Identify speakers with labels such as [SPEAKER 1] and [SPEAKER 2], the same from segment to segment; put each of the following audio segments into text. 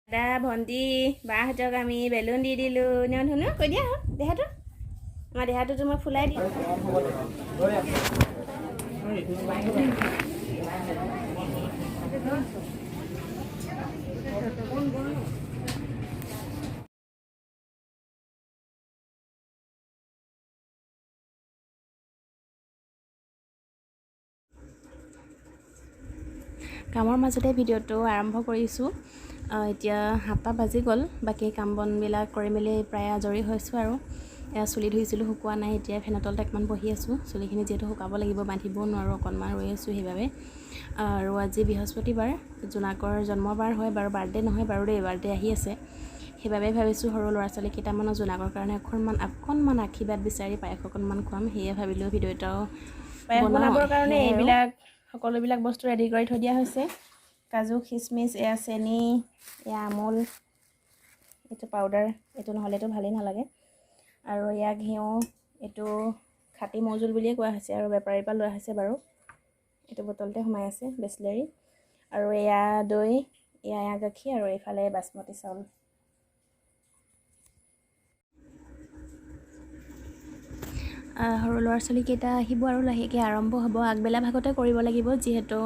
[SPEAKER 1] দাদা, ভণ্টি, বাহঁতক আমি বেলুন দি দিলোঁ ন। ধুনু, কৈ দিয়া দেহাটো, আমাৰ দেহাটোতো মই ফুলাই দিওঁ।
[SPEAKER 2] কামৰ মাজতে ভিডিঅ'টো আৰম্ভ কৰিছোঁ। এতিয়া 7টা বাজি গ'ল। বাকী কাম বনবিলাক কৰি মেলি প্ৰায় আজৰি হৈছোঁ আৰু। এয়া চুলি ধুইছিলোঁ, শুকোৱা নাই। এতিয়া ফেনৰ তলতে অকণমান বহি আছোঁ। চুলিখিনি যিহেতু শুকাব লাগিব, বান্ধিবও নোৱাৰোঁ, অকণমান ৰৈ আছোঁ সেইবাবে। আৰু আজি বৃহস্পতিবাৰ, জোনাকৰ জন্মবাৰ হয় বাৰু, বাৰ্থডে নহয় বাৰু দেই, বাৰ্থডে আহি আছে। সেইবাবে ভাবিছোঁ সৰু ল'ৰা ছোৱালী কেইটামানৰ জোনাকৰ কাৰণে অকণমান অকণমান আশীৰ্বাদ বিচাৰি পায়স অকণমান খুৱাম। সেয়ে ভাবিলোঁ ভিডিঅ' এটাও
[SPEAKER 1] পায়স
[SPEAKER 2] বনাওঁ।
[SPEAKER 1] বনাবৰ কাৰণে
[SPEAKER 2] সেয়াই আৰু।
[SPEAKER 1] এইবিলাক সকলোবিলাক বস্তু ৰেডি কৰি থৈ দিয়া হৈছে। কাজু, খিচমিচ, এয়া চেনি, এয়া আমুল, এইটো পাউডাৰ, এইটো নহ'লেতো ভালেই নালাগে। আৰু এয়া ঘিউ, এইটো খাটি মৌজোল বুলিয়ে কোৱা হৈছে আৰু বেপাৰীৰ পৰা লোৱা হৈছে বাৰু। এইটো বটলতে সোমাই আছে বেচলেৰি। আৰু এয়া দৈ, এয়া এয়া গাখীৰ আৰু এইফালে বাচমতি চাউল।
[SPEAKER 2] সৰু ল'ৰা ছোৱালীকেইটা আহিব আৰু লাহেকৈ আৰম্ভ হ'ব। আগবেলা ভাগতে কৰিব লাগিব, যিহেতু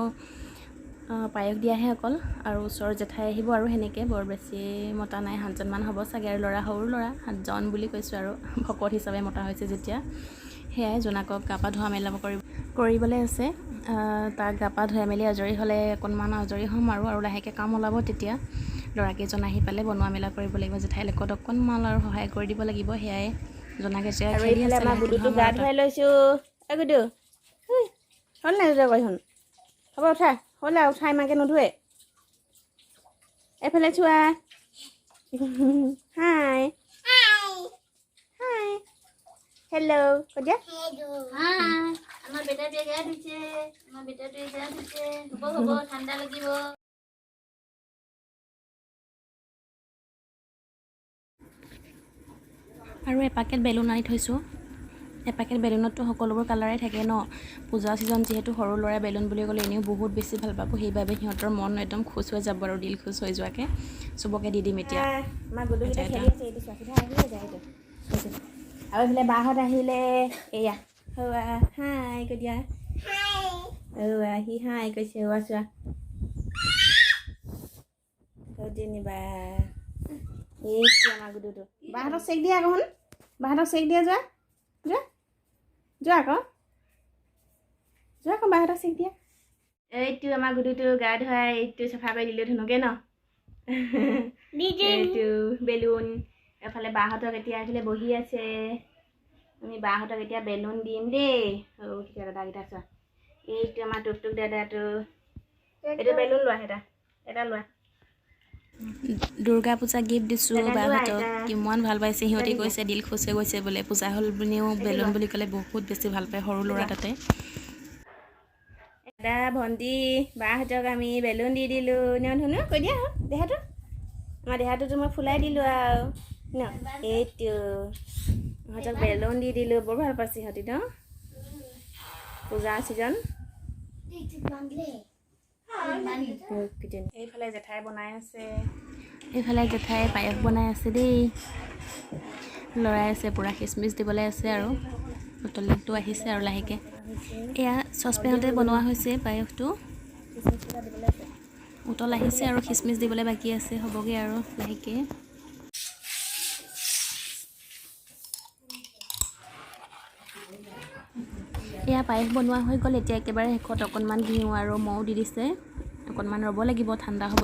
[SPEAKER 2] পায়স দিয়াহে অকল। আৰু ওচৰৰ জেঠাই আহিব আৰু সেনেকৈ বৰ বেছি মতা নাই, 7জনমান হ'ব চাগে। আৰু ল'ৰা, সৰু ল'ৰা 7জন বুলি কৈছোঁ আৰু, ভকত হিচাপে মতা হৈছে যেতিয়া। সেয়াই জোনাকক গা পা ধোৱা মেলা কৰিবলৈ আছে। তাক গা পা ধুৱাই মেলি আজৰি হ'লে অকণমান আজৰি হ'ম আৰু, আৰু লাহেকৈ কাম ওলাব। তেতিয়া ল'ৰাকেইজন আহি পালে বনোৱা মেলা কৰিব লাগিব। জেঠাইৰ লগত অকণমান আৰু সহায় কৰি দিব লাগিব। সেয়াই জোনাক এতিয়া
[SPEAKER 1] আৰু
[SPEAKER 2] খেলি
[SPEAKER 1] এইফালে
[SPEAKER 2] আছে,
[SPEAKER 1] আমাৰ
[SPEAKER 2] লাহেকৈ
[SPEAKER 1] গুডুটোক
[SPEAKER 2] ধুৱাম
[SPEAKER 1] গা
[SPEAKER 2] আৰু তাক।
[SPEAKER 1] ধুৱাই লৈছোঁ। ঐ গুডু, হ'ল নাই যোৱা কৰি? হ'ব, উঠা, হ'ল আৰু উঠা, ইমানকৈ নুধুৱে। এইফালে চোৱা, হাই হাই, হেল্ল' কৈ দিয়া।
[SPEAKER 3] হাই, আমাৰ বেটাটোৱে গা ধুইছে, আমাৰ বেটাটোৱে গা ধুইছে। হ'ব হ'ব, ঠাণ্ডা লাগিব।
[SPEAKER 2] আৰু এপাকেট বেলুন আনি থৈছোঁ। এপাকেট বেলুনততো সকলোবোৰ কালাৰে থাকে ন। পূজা ছিজন যিহেতু, সৰু ল'ৰাই বেলুন বুলি ক'লে এনেও বহুত বেছি ভাল পাব। সেইবাবে সিহঁতৰ মন একদম খুচ হৈ যাব আৰু দিল খুচ হৈ যোৱাকৈ চবকে দি দিম এতিয়া।
[SPEAKER 1] আমাৰ গুডুকেইটা
[SPEAKER 2] এটা
[SPEAKER 1] খেলি আছে। এইটো চোৱা, চিধা আহিলে যায় এইটো, এইটো। আৰু এইফালে বাহঁত আহিলে। এয়া সৌৱা, হাই কৈ দিয়া। সৌৱা, সি হাই কৈছে। সৌৱা চোৱা যেনিবা, এইটো আমাৰ গুডুটো। বাহঁতক চেক দিয়া আকৌ শুন, বাহঁতক চেক দিয়া। যোৱা যোৱা যোৱা আকৌ, যোৱা আকৌ, বাহঁতক চেক দিয়া। এইটো আমাৰ গুডুটো গা ধুৱাই এইটো চাফা কৰি দিলোঁ ধুনুকে ন। এইটো বেলুন। এফালে বাহঁতক এতিয়া এইফালে বহি আছে। আমি বাহঁতক এতিয়া বেলুন দিম দেই। সৌ দাদাকেইটা চোৱা, এইটো আমাৰ টুকটুক দাদাটো। এইটো বেলুন লোৱা, এটা এটা লোৱা।
[SPEAKER 2] দুৰ্গা পূজা গিফ্ট দিছোঁ
[SPEAKER 1] দাদা লোৱা
[SPEAKER 2] বাহঁতক,
[SPEAKER 1] এটা।
[SPEAKER 2] কিমান ভাল পাইছে সিহঁতি।
[SPEAKER 1] এটা দি দিয়া।
[SPEAKER 2] কৈছে দিল খুচ হৈ গৈছে বোলে। পূজা হ'ল বুলিও
[SPEAKER 1] এইটো
[SPEAKER 2] বেলুন
[SPEAKER 1] লোৱা।
[SPEAKER 2] বুলি ক'লে বহুত বেছি ভাল পায় সৰু ল'ৰা
[SPEAKER 1] লোৱা।
[SPEAKER 2] তাতে।
[SPEAKER 1] দাদা, ভণ্টি, বাহঁতক আমি বেলুন দি দিলোঁ ন। ধুনু, কৈ দিয়া দেহাটো, আমাৰ দেহাটোতো মই ফুলাই দিলোঁ আৰু ন। এইটো ইহঁতক বেলুন দি দিলোঁ, বৰ ভাল পাইছে সিহঁতি ন। পূজা ছিজন। এইফালে জেঠাই বনাই আছে।
[SPEAKER 2] এইফালে জেঠাই পায়স বনাই আছে দেই, লৰাই আছে পূৰা, খিচমিচ দিবলৈ আছে আৰু উতলিটো আহিছে আৰু লাহেকৈ। এয়া চচপেনতে বনোৱা হৈছে পায়সটো।
[SPEAKER 1] খিচমিচ কেইটা দিবলৈ আছে।
[SPEAKER 2] উতল আহিছে আৰু খিচমিচ দিবলৈ বাকী আছে, হ'বগৈ আৰু লাহেকৈ। এয়া পায়স বনোৱা হৈ গ'ল। এতিয়া একেবাৰে শেষত অকণমান ঘিউ আৰু মৌ দি দিছে। অকণমান ৰ'ব লাগিব, ঠাণ্ডা হ'ব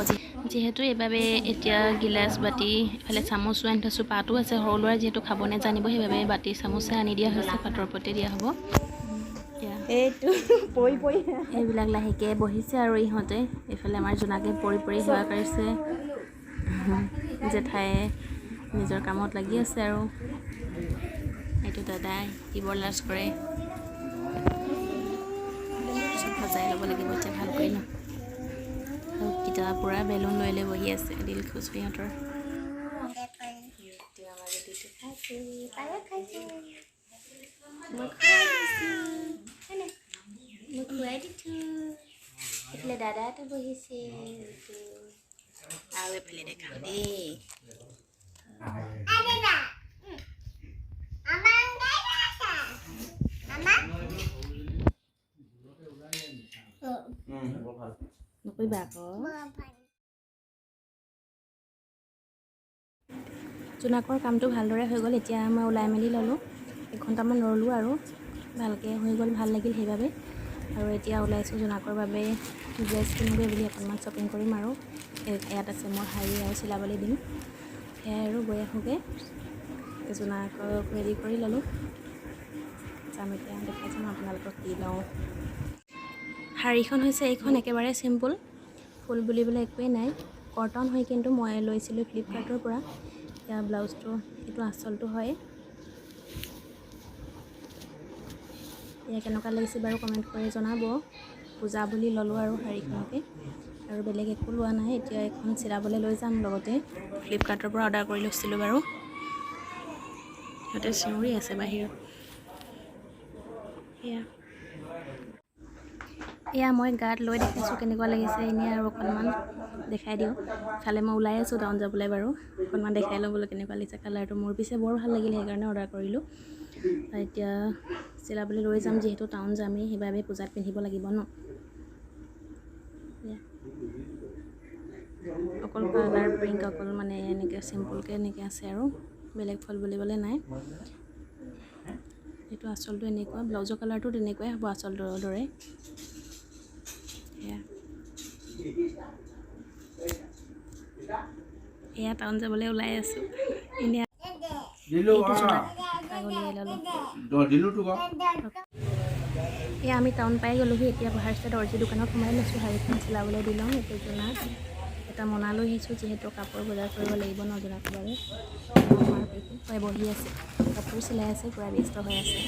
[SPEAKER 2] যিহেতু, এইবাবে এতিয়া গিলাচ, বাতি, এইফালে চামুচো আনি থৈছোঁ, পাতো আছে। সৰু ল'ৰাই যিহেতু খাব নাজানিব, সেইবাবে বাতি চামুচে আনি দিয়া হৈছে, পাতৰ ওপৰতে দিয়া হ'ব। এয়া
[SPEAKER 1] এইটো পৰি পৰি
[SPEAKER 2] এইবিলাক লাহেকৈ বহিছে আৰু ইহঁতে। এইফালে আমাৰ জোনাকে পৰি পৰি সেৱা কৰিছে। জেঠায়ে নিজৰ কামত লাগি আছে আৰু এইটো দাদাই কি বৰ লাজ কৰে। চব সজাই ল'ব লাগিব এতিয়া ভালকৈ ন। আৰু কিতাপ পূৰা বেলুন লৈ লৈ বহি আছে, দিল খুচ সিহঁতৰ।
[SPEAKER 1] এইটো আমাৰ গুডুটো খাইছে, পায়স খাইছে। মই খুৱাই দিছোঁ হয়নে? মই খুৱাই দিছোঁ। এইফালে দাদাটো বহিছে। এইটো আৰু এইফালে দেখাম দেই। নকৰিবা আকৌ। জোনাকৰ কামটো ভালদৰে হৈ গ'ল। এতিয়া মই ওলাই মেলি ল'লোঁ, এঘণ্টামান ৰ'লোঁ আৰু ভালকৈ হৈ গ'ল, ভাল লাগিল সেইবাবে। আৰু এতিয়া ওলাইছোঁ জোনাকৰ বাবে ড্ৰেছ কিনোগৈ বুলি, অকণমান শ্বপিং কৰিম আৰু। ইয়াত আছে মোৰ শাৰী আৰু চিলাবলৈ দিম, সেয়াই আৰু গৈ আহোঁগৈ। জোনাকক ৰেডি কৰি ল'লোঁ, যাম এতিয়া, দেখাই যাম আপোনালোকক কি লওঁ। শাৰীখন হৈছে এইখন, একেবাৰে চিম্পুল, ফুল বুলিবলৈ একোৱেই নাই, কটন হয় কিন্তু মই লৈছিলোঁ ফ্লিপকাৰ্টৰ পৰা। এতিয়া ব্লাউজটো এইটো আচলটো হয়। এয়া কেনেকুৱা লাগিছে বাৰু কমেণ্ট কৰি জনাব। পূজা বুলি ল'লোঁ আৰু শাৰীখনকে, আৰু বেলেগ একো লোৱা নাই। এতিয়া এখন চিলাবলৈ লৈ যাম লগতে, ফ্লিপকাৰ্টৰ পৰা অৰ্ডাৰ কৰি লৈছিলোঁ বাৰু। সিহঁতে চিঞৰি আছে বাহিৰত। সেয়া এয়া মই গাত লৈ দেখাইছোঁ কেনেকুৱা লাগিছে, এনেই আৰু অকণমান দেখাই দিওঁ। ইফালে মই ওলাই আছোঁ টাউন যাবলৈ বাৰু, অকণমান দেখাই লওঁ বোলো কেনেকুৱা লাগিছে কালাৰটো। মোৰ পিছে বৰ ভাল লাগিল, সেইকাৰণে অৰ্ডাৰ কৰিলোঁ। এতিয়া চিলাবলৈ লৈ যাম, যিহেতু টাউন যামেই, সেইবাবে পূজাত পিন্ধিব লাগিব ন। অকল কালাৰ প্ৰিণ্ট, অকল মানে এনেকৈ চিম্পুলকৈ এনেকৈ আছে আৰু, বেলেগ ফল বুলিবলৈ নাই। এইটো আচলটো এনেকুৱা, ব্লাউজৰ কালাৰটো তেনেকুৱাই হ'ব আচলটোৰ দৰে। সেয়া এয়া টাউন যাবলৈ ওলাই আছোঁ। এনেই এয়া আমি টাউন পাই গ'লোহি। এতিয়া ফাৰ্ষ্টে দৰ্জী দোকানত সোমাই লৈছোঁ, শাৰীখন চিলাবলৈ দি লওঁ। এইটো জোনাক এটা মোনা লৈ আহিছোঁ, যিহেতু কাপোৰ বজাৰ কৰিব লাগিব ন জোনাকৰ বাবে। মাৰ বহি আছে, কাপোৰ চিলাই আছে, পূৰা ব্যস্ত হৈ আছে।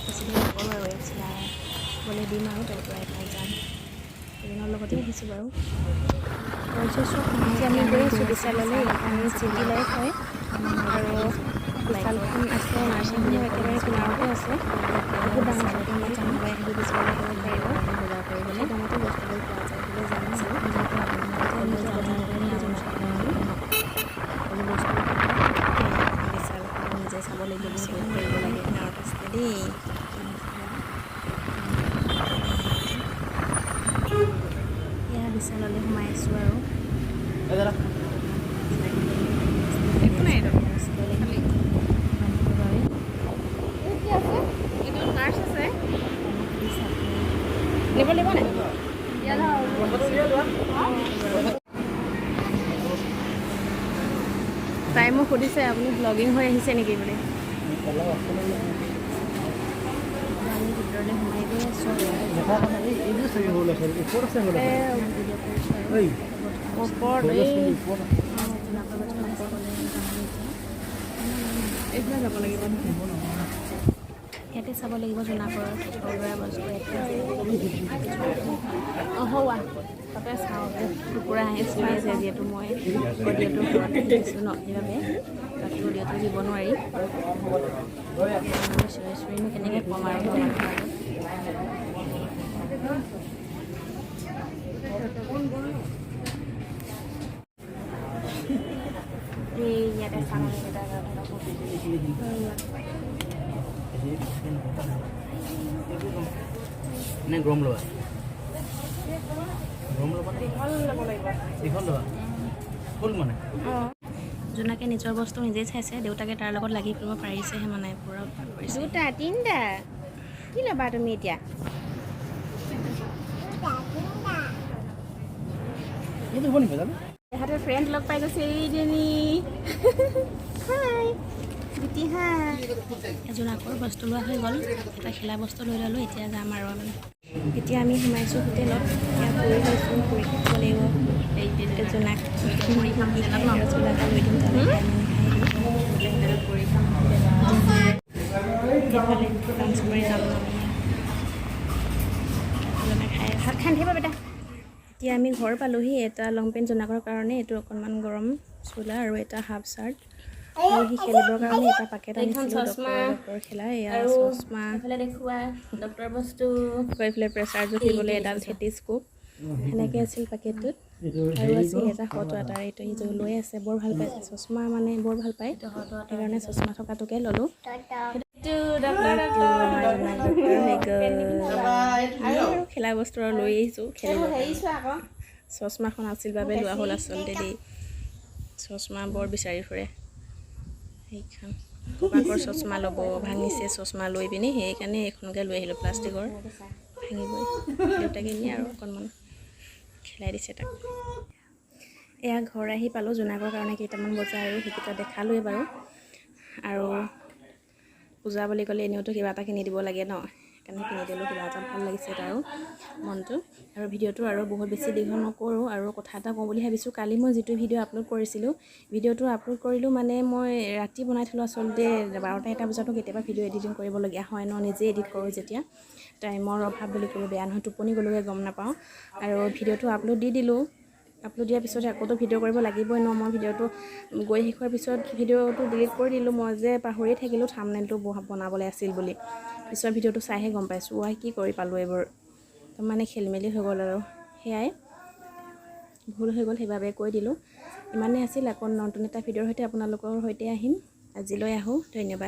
[SPEAKER 1] বেছি দেৰি নকৰোঁ আৰু, ইয়াত চিলাবলৈ দিম আৰু তাৰ পৰা এপাক যাম। এজনৰ লগতে আহিছোঁ বাৰু। আমি গৈ আছোঁ বিশাললৈ। এইখন চিটি লাইফ হয় আৰু বিশালখন আছে নাৰ্ছিং হোমৰ একেবাৰে কিনাৰতে আছে। বহুত ডাঙৰ শ্বপিং মল, কোনোবাই আহিলে বিশাললৈ আহিব পাৰিব। বজাৰ কৰিবলৈ দামতে বস্তুবোৰ পোৱা যায় বুলি জানো আৰু। যিহেতু আপোনালোকে আমি এতিয়া বজাৰ কৰিবলৈ জনাব সকলো বস্তু বিশালখন নিজে চাব লাগিব, বেছি কৰিব লাগে, কিনাৰত আছে দেই। এয়া বিশাললৈ সোমাই আছোঁ আৰু। তাই মোক সুধিছে আপুনি ব্লগিং হৈ আহিছে নেকি বুলি। আমি ভিতৰলৈ সোমাই গৈ আছোঁ। যাব লাগিব, ইয়াতে চাব লাগিব জোনাকৰ সৰু বস্তু ইয়াতে আছে। অহোৱা তাতে চাওঁ, কুকুৰা আহে চিঞৰি আছে। যিহেতু মই অডিঅ'টো ঘৰত আহিছোঁ ন, সেইবাবে তাত অডিঅ'টো দিব নোৱাৰি। চিঞৰি চিঞৰিনো কেনেকৈ ক'ম আৰু মানুহৰ আগত। এই ইয়াতে চাম আমি এটা।
[SPEAKER 4] নে গৰম ল'বা? গৰম ল'বা, দীঘল ল'বা, ফুল মানে।
[SPEAKER 1] জোনাকে নিজৰ বস্তু নিজেই চাইছে, দেউতাকে তাৰ লগত লাগি ফুৰিব পাৰিছেহে মানে, পূৰা উৎপাত কৰিছে। দুটা তিনিটা কি ল'বা তুমি এতিয়া? ইহঁতে ফ্ৰেণ্ড লগ পাই গৈছে, এইজনী। হাই বিটি, হাই। জোনাকৰ বস্তু লোৱা হৈ গ'ল, এটা খেলা বস্তু লৈ ল'লোঁ। এতিয়া যাম আৰু আমি। এতিয়া আমি সোমাইছোঁ হোটেলত। এতিয়া পুৰি লৈছোঁ, পুৰি খাব লাগিব। জোনাক পুৰি খাম, ৰসগোল্লা এটা লৈ দিম, তালৈ লাঞ্চ কৰি যাম আমি। জোনাক খাই ভাত খাই থাকিব বেটা। এতিয়া আমি ঘৰ পালোহি। এটা লং পেণ্ট জোনাকৰ কাৰণে, এইটো অকণমান গৰম চোলা, আৰু এটা হাফ চাৰ্ট, আৰু সি খেলিবৰ কাৰণে এটা পাকেট আনিছিলোঁ, ডক্টৰৰ খেলা। এয়া চশমা,
[SPEAKER 3] দেখুওৱা ডক্টৰৰ বস্তু,
[SPEAKER 1] এইফালে প্ৰেছাৰ জুখিবলৈ এডাল থেটিস্কোপ, সেনেকৈ আছিল পেকেটটোত।
[SPEAKER 4] এইটো
[SPEAKER 1] আৰু
[SPEAKER 4] হেৰি
[SPEAKER 1] আছিল এটা হট ৱাটাৰ, এইটো সি লৈ আছে, বৰ ভাল পাইছে চশমা, মানে বৰ ভাল পায়, সেইকাৰণে চশমা থকাটোকে ল'লোঁ। হৈ গ'ল। আৰু খেলা বস্তু আৰু লৈ আহিছোঁ খেলিব। চশমাখন আছিল বাবে লোৱা হ'ল আচলতে দেই। চশমা বৰ বিচাৰি ফুৰে। সেইখন ককাকৰ চশমা ল'ব, ভাঙিছে চশমা লৈ পিনি, সেইকাৰণে এইখনকে লৈ আহিলোঁ। প্লাষ্টিকৰ, ভাঙিবই। দেউতাকে নিয়ে আৰু অকণমান খেলাই দিছে তাক। এয়া ঘৰ আহি পালোঁ। জোনাকৰ কাৰণে কেইটামান বজাৰ আৰু সেইকেইটা দেখালোৱেই বাৰু। আৰু পূজা বুলি ক'লে এনেওতো কিবা এটা কিনি দিব লাগে ন, সেইকাৰণে কিনি দিলোঁ কিবা এটা। ভাল লাগিছে তাৰো মনটো। আৰু ভিডিঅ'টো আৰু বহুত বেছি দীঘল নকৰোঁ। আৰু কথা এটা কওঁ বুলি ভাবিছোঁ। কালি মই যিটো ভিডিঅ' আপলোড কৰিছিলোঁ, ভিডিঅ'টো আপলোড কৰিলোঁ মানে মই ৰাতি বনাই থ'লোঁ আচলতে। 12টা 1টা বজাতো কেতিয়াবা ভিডিঅ' এডিটিং কৰিবলগীয়া হয় ন, নিজে এডিট কৰোঁ যেতিয়া। টাইমৰ অভাৱ বুলি ক'লোঁ বেয়া নহয়, টোপনি গ'লোগৈ গম নাপাওঁ। আৰু ভিডিঅ'টো আপলোড দি দিলোঁ। আপলোড দিয়াৰ পিছত আকৌতো ভিডিঅ' কৰিব লাগিবই ন। মই ভিডিঅ'টো গৈ শেষ হোৱাৰ পিছত ভিডিঅ'টো ডিলিট কৰি দিলোঁ। মই যে পাহৰিয়ে থাকিলোঁ থামনেলটো বনাবলৈ আছিল বুলি। পিছত ভিডিঅ'টো চাইহে গম পাইছোঁ। ৱাই, কি কৰি পালোঁ এইবোৰ! মানে খেলি মেলি হৈ গ'ল আৰু সেয়াই ভুল হৈ গ'ল, সেইবাবে কৈ দিলোঁ। ইমানেই আছিল। আকৌ নতুন এটা ভিডিঅ'ৰ সৈতে আপোনালোকৰ সৈতে আহিম। আজিলৈ আহোঁ, ধন্যবাদ।